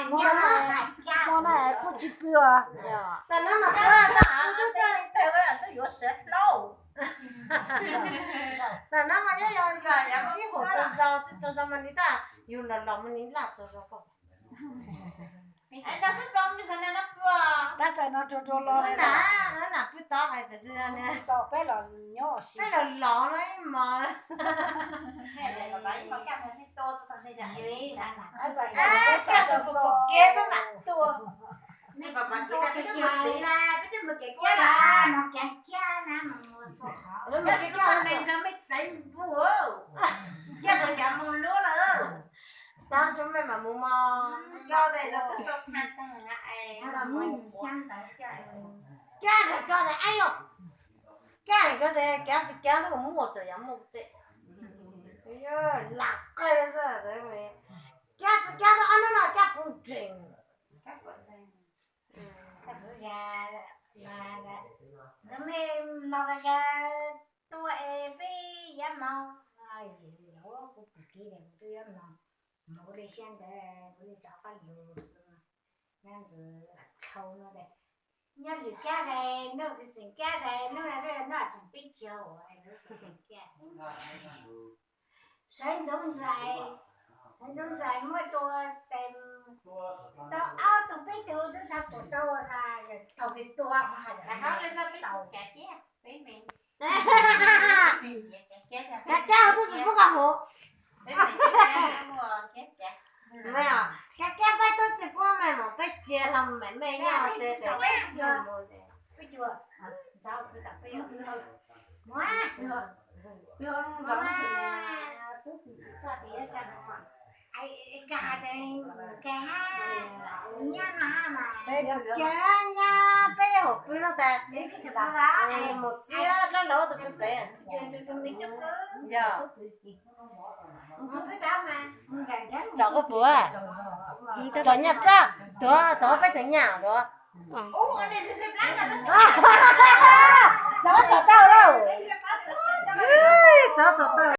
Hmo no kuj tsis pw os. Tam no mas, tam no mas yog, yog ib hom tsaug zog, tsis tsaug zog mas nws tas, yus los los mas nws lam tsaug zog kom. Tab txawm no rau rau los na, pw tod hais tias peb los nyob peb los los no ib mos. Kiag tus puas puas kev peb mam tuaj. Peb twb mus tsev na, peb twb mus kev kiag lawm. Peb mus kev kiag, mej txeev npuj, yog tus kav mus lub lawm. Tab sis mej mam mus mog, koj tes los twb xav tag, koj tes koj tes, koj tes koj tes, kav tsis kav twb muaj txawm yav muaj tes, lam qawj xwb. Kav tsis kav twb ob hnub no kav puv nrees. Ntxuav mej mos kas tua es peb yav mos, kuv pum kev tias kuv twb yuav mos, mos kuv li siab ntawd kuv li tsov qab lus, nyob ntxwv dhau no, nyob lwm kiab tes noj, tseem kiab tes noj, noj tseem peb caug, sawv ntxoov ntxais, ntxoov ntxais muab tua tes, tau ob tug peb tug twb txog puas tau, thaum peb tua, kav kiab twb tsis pub koj mus. Kav kiab peb twb tsis pub mej mus, peb cia los mej, mej nyob tsev tes. Peb nyab peb hom pw no tas, mus txiab dab laug tus pw pem. Yog tsom koj puas, tsom nyaj txaj, tuav, tuav peb tus nyaj tuav. Tsom, tsom tau lauj. Tsom, tsom tau.